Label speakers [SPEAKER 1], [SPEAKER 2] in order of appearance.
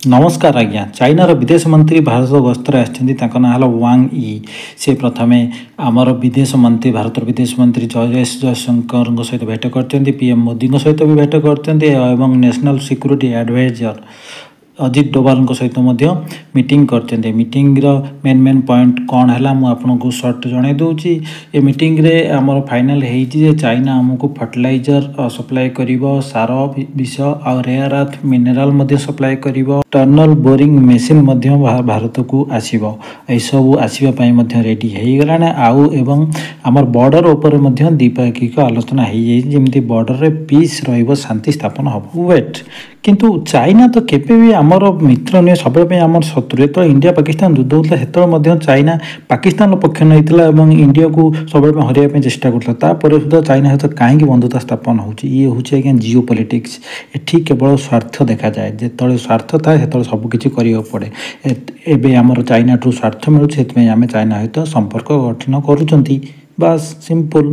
[SPEAKER 1] ନମସ୍କାର ଆଜ୍ଞା। ଚାଇନାର ବିଦେଶ ମନ୍ତ୍ରୀ ଭାରତ ଗସ୍ତରେ ଆସିଛନ୍ତି। ତାଙ୍କ ନାଁ ହେଲା ୱାଙ୍ଗ ଇ। ସେ ପ୍ରଥମେ ଆମର ବିଦେଶ ମନ୍ତ୍ରୀ, ଭାରତର ବିଦେଶ ମନ୍ତ୍ରୀ ଏସ୍ ଜୟଶଙ୍କରଙ୍କ ସହିତ ଭେଟ କରିଛନ୍ତି, ପିଏମ୍ ମୋଦିଙ୍କ ସହିତ ବି ଭେଟ କରିଛନ୍ତି ଏବଂ ନ୍ୟାସନାଲ୍ ସିକ୍ୟୁରିଟି ଆଡ଼ଭାଇଜର ଅଜିତ ଡୋଭାଲଙ୍କ ସହିତ ମଧ୍ୟ ମିଟିଂ କରିଛନ୍ତି। ମିଟିଂର ମେନ୍ ମେନ୍ ପଏଣ୍ଟ କ'ଣ ହେଲା, ମୁଁ ଆପଣଙ୍କୁ ସର୍ଟ ଜଣାଇ ଦେଉଛି। ଏ ମିଟିଂରେ ଆମର ଫାଇନାଲ୍ ହେଇଛି ଯେ ଚାଇନା ଆମକୁ ଫର୍ଟିଲାଇଜର ସପ୍ଲାଏ କରିବ, ସାର, ବିଷ ଆଉ ରେୟାର ଆର୍ଥ ମିନେରାଲ ମଧ୍ୟ ସପ୍ଲାଏ କରିବ। ଟନଲ ବୋରିଂ ମେସିନ୍ ମଧ୍ୟ ଭାରତକୁ ଆସିବ। ଏସବୁ ଆସିବା ପାଇଁ ମଧ୍ୟ ରେଡ଼ି ହେଇଗଲାଣି। ଆଉ ଏବଂ ଆମର ବର୍ଡ଼ର ଉପରେ ମଧ୍ୟ ଦ୍ୱିପାକ୍ଷିକ ଆଲୋଚନା ହେଇଯାଇଛି, ଯେମିତି ବର୍ଡ଼ରରେ ପିସ୍ ରହିବ, ଶାନ୍ତି ସ୍ଥାପନ ହେବ। ୱେଟ୍, କିନ୍ତୁ ଚାଇନା ତ କେବେ ବି ଆମର ମିତ୍ର ନୁହେଁ, ସବୁବେଳେ ପାଇଁ ଆମର ଶତ୍ରୁ। ଯେତେବେଳେ ଇଣ୍ଡିଆ ପାକିସ୍ତାନ ଯୁଦ୍ଧ ହେଉଥିଲା, ସେତେବେଳେ ମଧ୍ୟ ଚାଇନା ପାକିସ୍ତାନର ପକ୍ଷ ନେଇଥିଲା ଏବଂ ଇଣ୍ଡିଆକୁ ସବୁବେଳେ ପାଇଁ ହରାଇବା ପାଇଁ ଚେଷ୍ଟା କରୁଥିଲା। ତାପରେ ସୁଦ୍ଧା ଚାଇନା ସହିତ କାହିଁକି ବନ୍ଧୁତା ସ୍ଥାପନ ହେଉଛି? ଇଏ ହେଉଛି ଆଜ୍ଞା ଜିଓ ପଲିଟିକ୍ସ। ଏଠି କେବଳ ସ୍ୱାର୍ଥ ଦେଖାଯାଏ। ଯେତେବେଳେ ସ୍ୱାର୍ଥ ଥାଏ, ସେତେବେଳେ ସବୁକିଛି କରିବାକୁ ପଡ଼େ। ଏବେ ଆମର ଚାଇନାଠୁ ସ୍ୱାର୍ଥ ମିଳୁଛି, ସେଥିପାଇଁ ଆମେ ଚାଇନା ସହିତ ସମ୍ପର୍କ ଗଠନ କରୁଛନ୍ତି। ବାସ୍, ସିମ୍ପଲ୍।